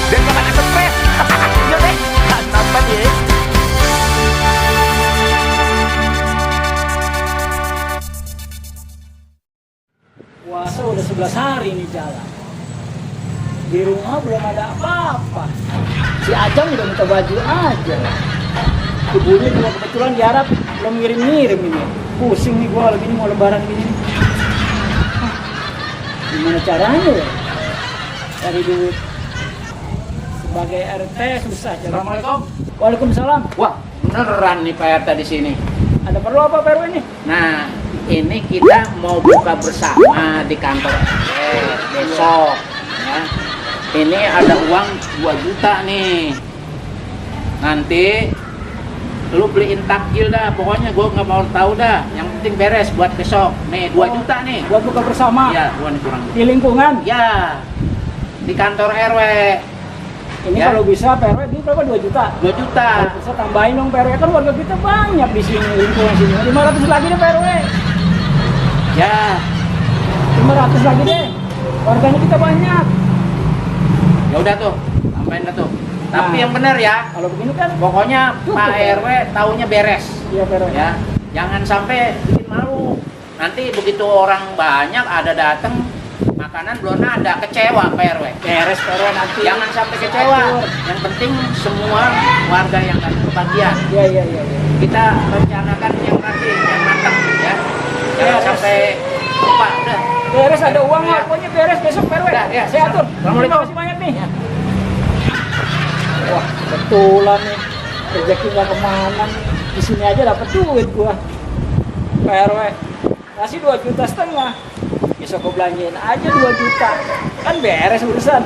biar gak banyak stres. Iya deh, kenapa nih? Puasa udah 11 hari nih jalan. Di rumah belum ada apa-apa. Si Ajang udah minta baju aja. Ibunya juga kebetulan di Arab belum ngirim-ngirim ini. Pusing nih gua lagi mau lebaran gini. Ah, gimana caranya ya? Cari duit. Sebagai RT susah. Assalamualaikum. Waalaikumsalam. Wah, beneran nih Pak RT di sini. Ada perlu apa Pak RW ini? Nah, ini kita mau buka bersama di kantor RT besok. Ya. Ini ada uang 2 juta nih. Nanti lu beliin takjil dah. Pokoknya gue nggak mau tahu dah. Yang penting beres buat besok. Nih 2 juta nih. Buat buka bersama. Iya, gua nih kurang. Di lingkungan. Ya, di kantor RW. Ini Ya. kalau bisa Pak RW ini berapa? 2 juta? 2 juta. Kalau bisa tambahin dong Pak RW, kan warga kita banyak di sini, lingkungan sini. 500 lagi deh Pak RW. Ya, 500 lagi deh. Warganya kita banyak. ya udah tuh. Tambahin dah tuh. Tapi Nah. yang benar ya. Kalau begini kan Pokoknya Cukup, Pak ya? RW taunya beres. iya Pak RW. Ya, jangan sampai bikin malu. Nanti begitu orang banyak ada datang, makanan belum ada, kecewa Pak RW. Beres Pak RW nanti. Jangan sampai kecewa. Atur. Yang penting semua warga yang datang kebagian. Iya iya iya. Ya. Kita rencanakan yang rapi, yang matang ya. Jangan Beres. sampai lupa. Udah. Beres ada uang Ya. pokoknya beres besok Pak RW. Udah, ya. Saya atur. Assalamualaikum. Terima kasih banyak nih. Wah, kebetulan nih. Rezeki nggak kemana nih. Di sini aja dapat duit gua. Pak RW. Kasih 2,5 juta. Besok gua belanjain aja 2 juta. Kan beres urusan.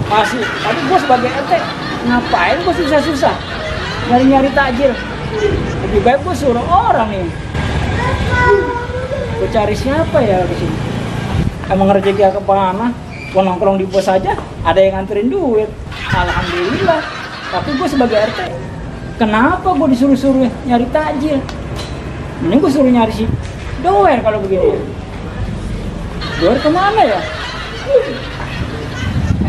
Masih. Tapi gua sebagai RT ngapain gua susah-susah nyari-nyari takjil. Lebih baik gua suruh orang nih. Gua cari siapa ya di sini? Emang rezeki ke mana? Gua nongkrong di pos aja, ada yang nganterin duit. Alhamdulillah. Tapi gue sebagai RT, kenapa gue disuruh-suruh nyari takjil? Mending gue suruh nyari si Doer kalau begini. Doer kemana ya?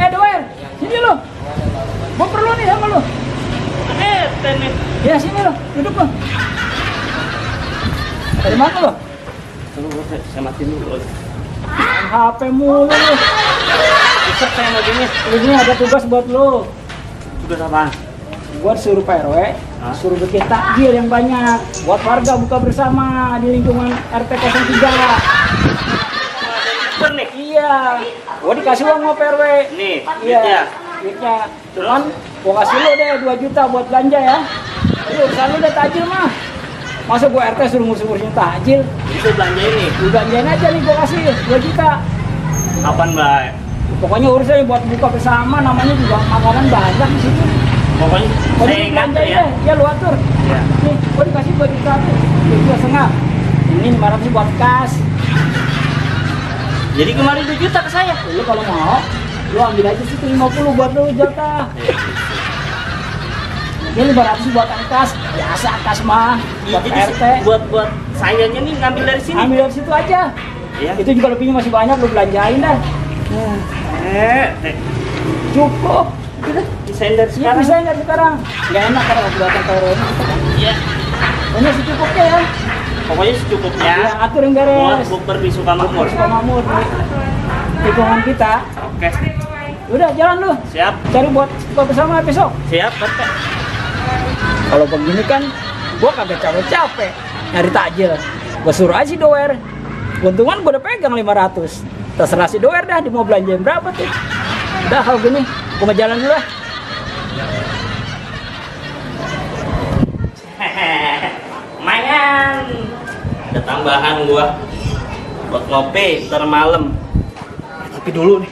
Doer, sini lo. Gue perlu nih sama lo. Nih. Ya sini lo, duduk lo. Dari mana lo? Saya matiin dulu. Main HP mulu lo. Besok saya mau gini. Ini ada tugas buat lo. Tugas apa? Buat suruh Pak RW, suruh bikin takjil yang banyak buat warga buka bersama di lingkungan RT 03. Bener nih. Iya, gua dikasih uang sama Pak RW. Nih, Iya, duitnya. Cuman gua kasih lo deh 2 juta buat belanja ya. Jadi urusan lo deh takjil mah. Masa gua RT suruh ngurus-ngurusin takjil? Itu belanja ini. Lu belanjain aja nih gua kasih 2 juta. Kapan, Mbak? Pokoknya urusannya buat buka bersama, namanya juga makanan banyak di sini. Pokoknya Pokoknya saya lu ingat belanjain ya. deh, ya lu atur. Ya. Nih, gua dikasih 2 juta tuh, 2,5 juta. Ini 500 buat kas. Jadi kemarin 2 juta ke saya. Lu kalau mau, lu ambil aja situ 50 buat lu jatah. Ini 500 buat kas, biasa kas mah, buat Jadi RT. buat sayanya nih ngambil dari sini. Ambil dari situ aja. Iya. Itu juga lebihnya masih banyak, lu belanjain dah. Cukup. Udah, desain dari Iya sekarang. bisa dari sekarang. Gak enak kalau nggak datang ke RW. Iya. Pokoknya secukupnya ya. Pokoknya secukupnya. Ya, atur yang Buat beres. bukber di Sukamakmur. Suka mamur di lingkungan kita. Oke. Udah jalan lu. Siap. Cari buat buka bersama besok. Siap, Pak. Kalau begini kan gua kagak capek-capek nyari takjil. Gua suruh aja si Doer. Untungan gua udah pegang 500. Terserah si Doer dah dia mau belanjain berapa tuh. Udah kalau gini, gua mau jalan dulu lah. Lumayan. Ada tambahan gua buat ngopi ntar malam. Tapi dulu nih.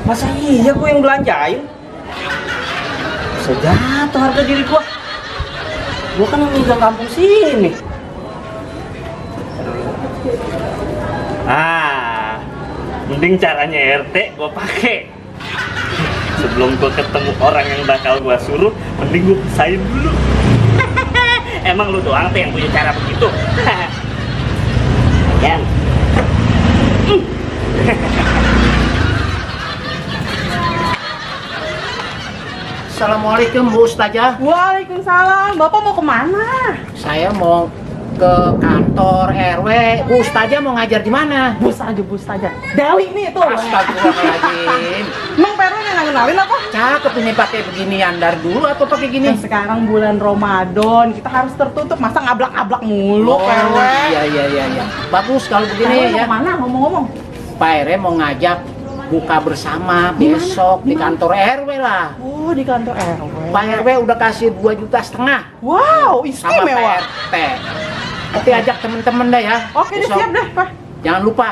Masa iya gua yang belanjain? Bisa jatuh harga diri gua. Gua kan yang tinggal kampung sini. Ah, mending caranya RT gua pakai. Sebelum gua ketemu orang yang bakal gua suruh, mending gua pisahin dulu. Emang lu doang tuh yang punya cara begitu? Yan. Assalamualaikum Bu Ustazah. Waalaikumsalam. Bapak mau kemana? Saya mau ke kantor RW. Bu Ustazah mau ngajar di mana? Bus aja. Dewi nih tuh. Astagfirullahaladzim. Emang Perwen yang nggak kenalin apa? Cakep ini pakai beginian dari dulu atau pakai gini? Kan sekarang bulan Ramadan, kita harus tertutup. Masa ngablak-ngablak mulu, Perwen? Iya. Bagus kalau begini ya. Kemana ngomong-ngomong? Pak RW mau ngajak buka bersama besok di kantor RW lah. Oh, di kantor RW. Pak RW udah kasih 2,5 juta Wow, sama istimewa. PRT. Nanti ajak temen-temen dah ya. Oke, deh, besok. siap deh, Pak. Jangan lupa.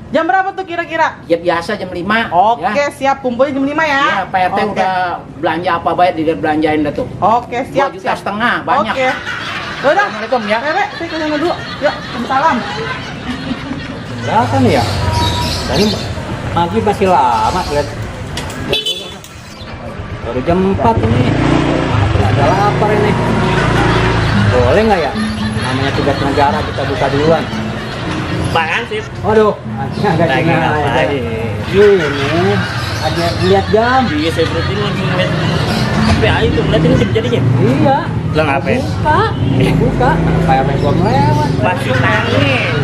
Jam berapa tuh kira-kira? Ya biasa jam 5. Oke, Ya. siap. Kumpulnya jam 5 ya. Ya, Pak RT Oke. udah belanja apa baik dia belanjain dah tuh. Oke, 2,5 siap. juta banyak. Oke. Udah. Assalamualaikum ya. Pepe, saya ke sana dulu. Yuk, salam. Berapa nih ya? Tadi maghrib masih lama lihat. Baru jam 4 ini. Ada lapar ini. Boleh nggak ya? Namanya tugas negara kita buka duluan. Bang Ansip. Waduh, agak Lagi gimana ngapain? ini ada lihat jam. Iya, saya berarti lagi ngeliat HP aja tuh, ngeliatin jam jadinya. Iya. Lo ngapain? Buka. Kayak main gua lewat. Masih tangis.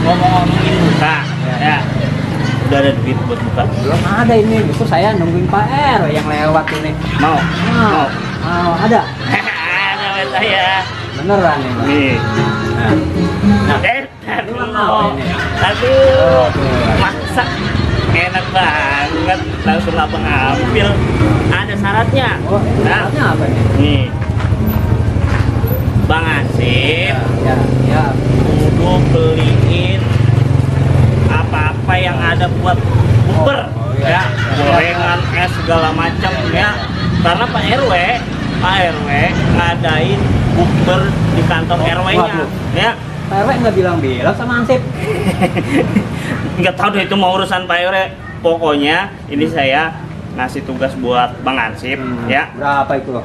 Ngomong-ngomongin buka, ya. Udah ada duit buat buka. Belum ada ini, justru saya nungguin Pak R yang lewat ini. Mau? Mau ada? Ada buat saya. Beneran nih, Bang. Nih. Nah, Tar ini dulu. apa ini? Aduh, masak enak banget. Langsung abang ambil. Ada syaratnya. Oh, ini Nah, syaratnya apa nih? nih. Bang Ansip, Ya. kudu beliin apa-apa yang ada buat bukber, iya. ya, gorengan, es segala macam ya. Karena Pak RW ngadain bukber di kantor RW-nya, Waduh. ya. Pak RW nggak bilang-bilang sama Ansip. Nggak tahu deh itu mau urusan Pak RW. Pokoknya ini saya ngasih tugas buat Bang Ansip, ya. Berapa itu?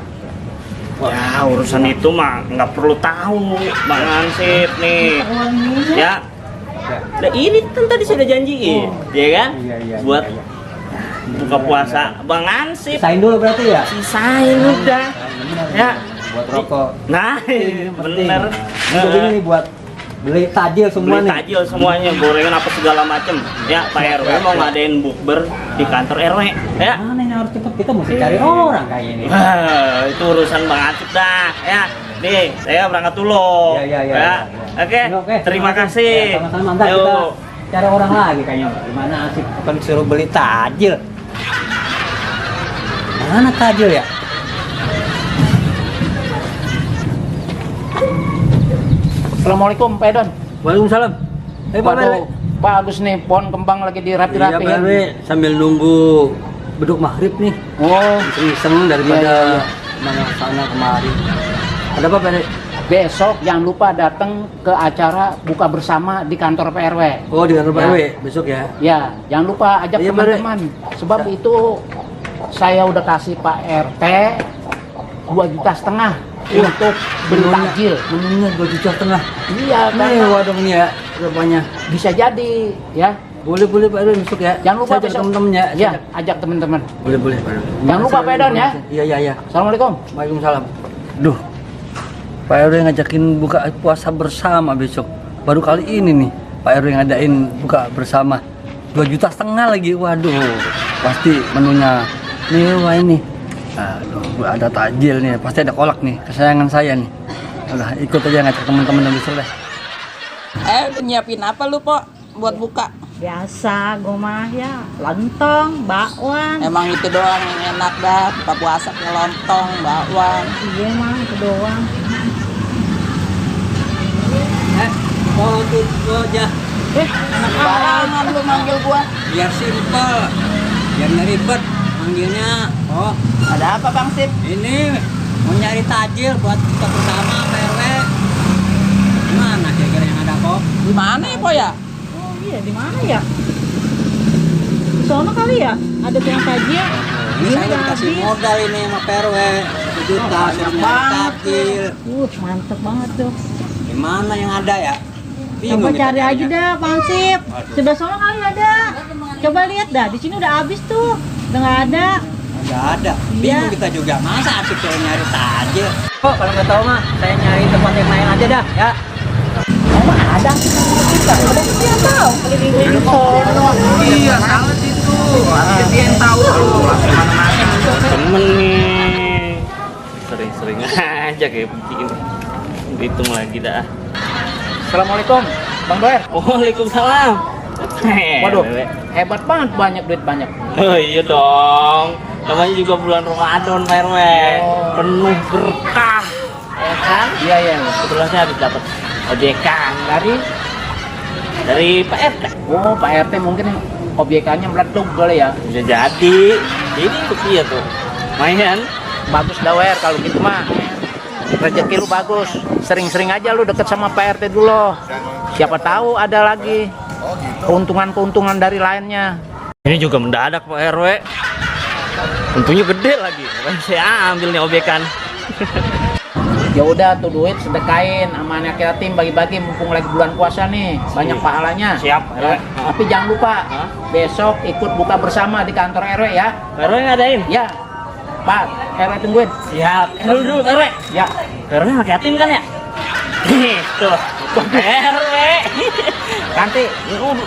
Ya urusan itu mah nggak perlu tahu Bang Ansip nih, ya. Nah, ini kan tadi sudah janjiin, ya kan? Iya, Buat iya. buka puasa Bang Ansip. Sisain dulu berarti ya? Sisain udah, ya. Buat rokok. Nah, bener. Untuk ini nih buat beli tajil semua Beli nih. tajil semuanya, gorengan apa segala macem. Ya, Pak RW mau ngadain bukber di kantor RW, ya. Mana ini harus cepet, kita mesti cari orang kayak ini. Wah, itu urusan Bang Ansip dah, ya. Nih, saya berangkat dulu. Iya. Ya. Oke, terima kasih. Ya, sama-sama, ntar Yuk. kita cari orang lagi kayaknya. Gimana Asik bukan disuruh beli tajil? Mana tajil ya? Assalamualaikum Pak Edon. Waalaikumsalam. Pak Waduh, bagus nih pohon kembang lagi dirapi-rapi Iya, Pak RW, sambil nunggu beduk maghrib nih. Oh, Iseng-iseng daripada Iya. mana sana kemari. Ada apa, Pak RW? besok jangan lupa datang ke acara buka bersama di kantor PRW. Oh, di kantor Pak Ya. RW besok ya. Ya, jangan lupa ajak Iya, teman-teman. Sebab itu saya udah kasih Pak RT 2,5 juta untuk beli takjil. Menunya 2,5 juta. Iya, Nih, karena waduh ini ya, rupanya. bisa jadi ya. Boleh Pak RW besok ya. Jangan lupa Saya ajak besok. teman-temannya. Ya, ajak teman-teman. Boleh Pak RW. Jangan lupa, Pak Edon, ya. Iya. Assalamualaikum. Waalaikumsalam. Duh, Pak RW ngajakin buka puasa bersama besok. Baru kali ini nih Pak RW ngadain buka bersama. 2,5 juta lagi. Waduh, pasti menunya mewah ini. Aduh, ada takjil nih, pasti ada kolak nih, kesayangan saya nih. Udah, ikut aja ngajak teman-teman yang besok deh. Udah nyiapin apa lu, Pok, buat buka? Biasa, gue mah ya lontong, bakwan. Emang itu doang yang enak dah, buka puasa kayak lontong, bakwan. Iya mah, itu doang. Oh, tuh aja. Barangan lu manggil gua. Biar simpel, biar nggak ribet manggilnya. Oh, Ada apa, Bang Sip? ini mau nyari tajil buat buka bersama Pak RW. Gimana kira-kira yang ada kok? Di mana ya, Pok ya? Oh iya, di mana ya? Di sono kali ya? Ada tukang tajil. Ini saya udah dikasih modal ini sama Pak RW 1 juta, suruh nyari tajil. Mantep banget tuh. Gimana yang ada ya? Coba kita cari aja carinya. dah, Pansip. Sebelah sono kali ada. Coba lihat dah, di sini udah habis tuh. Udah nggak ada. nggak ada. Bingung kita juga, masa asik cewek nyari tajir. Kok kalau nggak tahu mah saya nyari tempat yang lain aja dah ya. Emang ada? Kita udah dia tahu keliling-keliling sono. Iya, salah itu. Harusnya dia yang tahu kalau langsung mana-mana. Temen nih. Sering-sering aja kayak begini. Hitung lagi dah. Assalamualaikum, Bang Doer. Waalaikumsalam. Waduh, hebat banget, banyak banyak. Oh iya dong. Namanya juga bulan Ramadan, Pak RW. Penuh berkah. Ya kan? Iya, iya. Kebetulan saya habis dapat ojekan dari Pak RT. Oh, Pak RT mungkin objekannya meletup kali ya. Bisa jadi. Ini ikut dia tuh. Main. Bagus Doer kalau gitu mah. Rezeki lu bagus. Sering-sering aja lu deket sama Pak RT dulu. Siapa tahu ada lagi keuntungan-keuntungan dari lainnya. Ini juga mendadak Pak RW. Untungnya gede lagi. Makanya saya ambil nih objekan. Ya udah tuh duit sedekain sama anak yatim, bagi-bagi mumpung lagi bulan puasa nih, banyak pahalanya. Siap, Ya. RW. Tapi jangan lupa besok ikut buka bersama di kantor RW ya. Pak RW ngadain? Ya, Pak RW tungguin. Siap. Dulu Pak RW. Ya, Pak RW anak yatim kan ya? Tuh, Pak RW. nanti.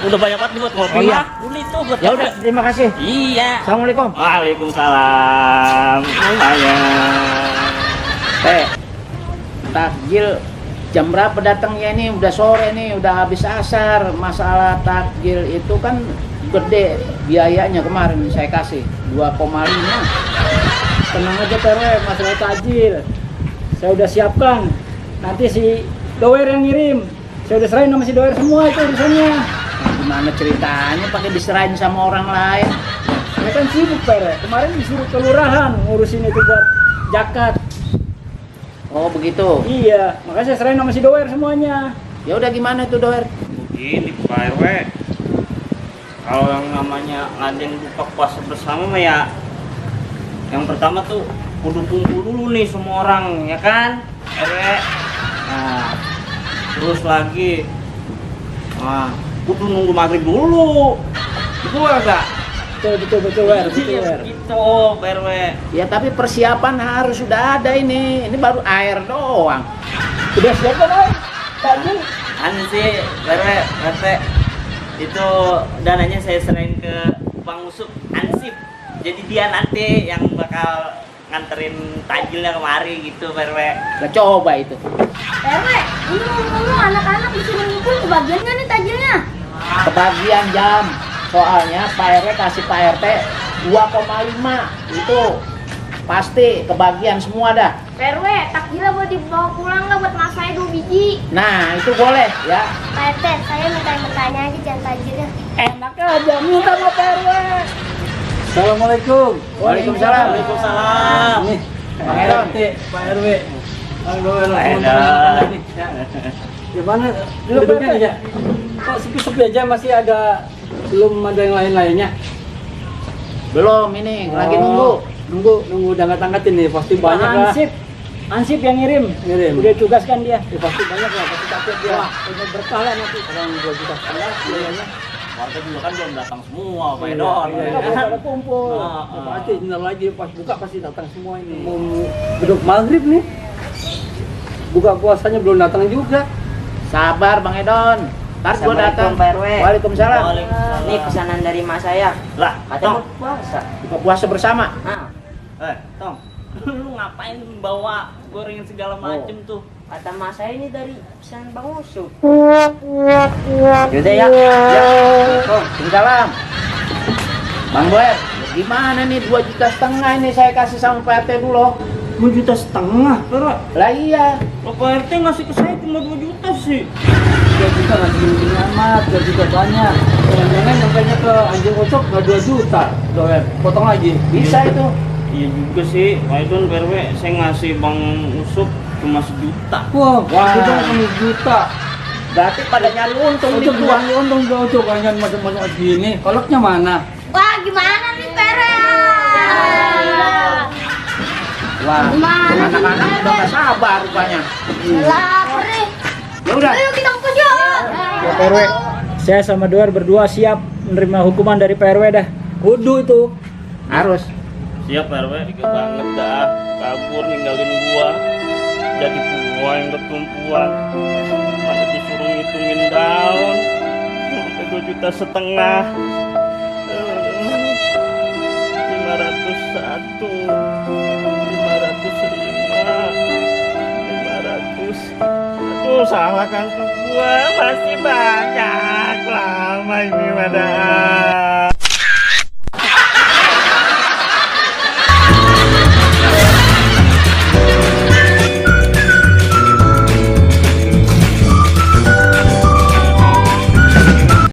Udah banyak banget buat ngopi. Oh, iya. Beli tuh buat Ya udah, terima kasih. Iya. Assalamualaikum. Waalaikumsalam. Lumayan. Takjil jam berapa datangnya ini? Udah sore nih, udah habis asar. Masalah takjil itu kan gede biayanya, kemarin saya kasih 2,5. Tenang aja PRW, masalah tajil saya udah siapkan. Nanti si Doer yang ngirim. Saya udah serahin sama si Doer semua itu urusannya. Nah, gimana ceritanya pakai diserahin sama orang lain? Saya kan sibuk PRW. Kemarin disuruh kelurahan ngurusin itu buat zakat. Oh begitu. Iya, makanya saya serahin sama si Doer semuanya. Ya udah gimana itu Doer? Begini Pak RW. Kalau yang namanya ngadain buka puasa bersama mah ya, yang pertama tuh kudu kumpul dulu nih semua orang, ya kan? RW. Nah, terus lagi, kudu nunggu maghrib dulu. Betul enggak? Betul Wer, betul Iya, Wer. gitu Pak RW. Ya tapi persiapan harus sudah ada ini. Ini baru air doang. Udah siap kan, Oi? Tajil. Sih, Pak RT. Itu dananya saya serahin ke Bang Usuk Ansip. Jadi dia nanti yang bakal nganterin tajilnya kemari gitu Pak RW. Lah coba itu. RW, ini ngomong-ngomong anak-anak disuruh ngumpul kebagian nggak nih tajilnya? Kebagian jam. Soalnya Pak RW kasih Pak RT 2,5. Itu pasti kebagian semua dah. RW, takjilnya buat dibawa pulang lah buat mas saya 2 biji. Nah itu boleh ya. Pak RT, saya minta yang bertanya aja jangan tajilnya. Enak aja, minta sama PRW. Assalamualaikum. Waalaikumsalam. Waalaikumsalam. Nih, Bang Edon. Pak RW. Halo, Edon. Gimana? Duduknya aja. Kok sepi-sepi aja, masih ada, belum ada yang lain-lainnya? Belum ini lagi Oh, nunggu. Nunggu udah angkat-angkatin nih, pasti banyak lah. Ansip yang ngirim. Udah tugaskan dia. Ya, pasti banyak lah, pasti takut dia. Wah, udah berkah lah nanti. Orang 2,5 juta biayanya. Warga juga kan belum datang semua Pak Iya, Edon. iya, ya belum kan? pada kumpul. Ah, Ya, pasti bentar lagi pas buka pasti datang semua ini. Mau duduk maghrib nih. Buka puasanya belum datang juga. Sabar Bang Edon. Ntar gua datang. Assalamualaikum, Pak RW. Waalaikumsalam. Waalaikumsalam. Ini pesanan dari mas saya. Lah, Katanya Tong. mau puasa. Buka puasa bersama. Nah, Tong. Lu ngapain bawa gorengan segala macem tuh? kata mas saya ini dari pesanan Bang Usuk. Yaudah ya. Ya. Waalaikumsalam. Bang Boer, gimana nih 2,5 juta ini saya kasih sama Pak RT dulu. 2,5 juta, Pak. Lah iya. Kok Pak RT ngasih ke saya cuma 2 juta sih? 2 juta nggak segini amat, 2 juta banyak. Jangan-jangan nampaknya ke anjing kocok nggak 2 juta. Doer, potong lagi. Bisa itu. Iya juga sih, Pak Edon Pak RW, saya ngasih Bang Usuk cuma 1 juta. Wah, Wah. kita cuma 1 juta. Berarti pada nyari untung nih Untuk gua. buang untung cocok kan masuk-masuk gini. Koloknya mana? Wah, gimana nih PRW? Wah, Gimana nih, anak-anak Pak udah gak sabar rupanya. Lapar nih. Ya udah. Ayo kita kerja. Ya PRW, saya sama Doer berdua siap menerima hukuman dari PRW dah. Kudu itu. Harus. Siap RW. Tiga banget dah, kabur ninggalin gua. Jadi gua yang ketumpuan. Mana disuruh ngitungin daun. Sampai 2,5 juta. 501, 505, 500. Aduh, salah kan tuh gua. Masih banyak. Lama ini pada.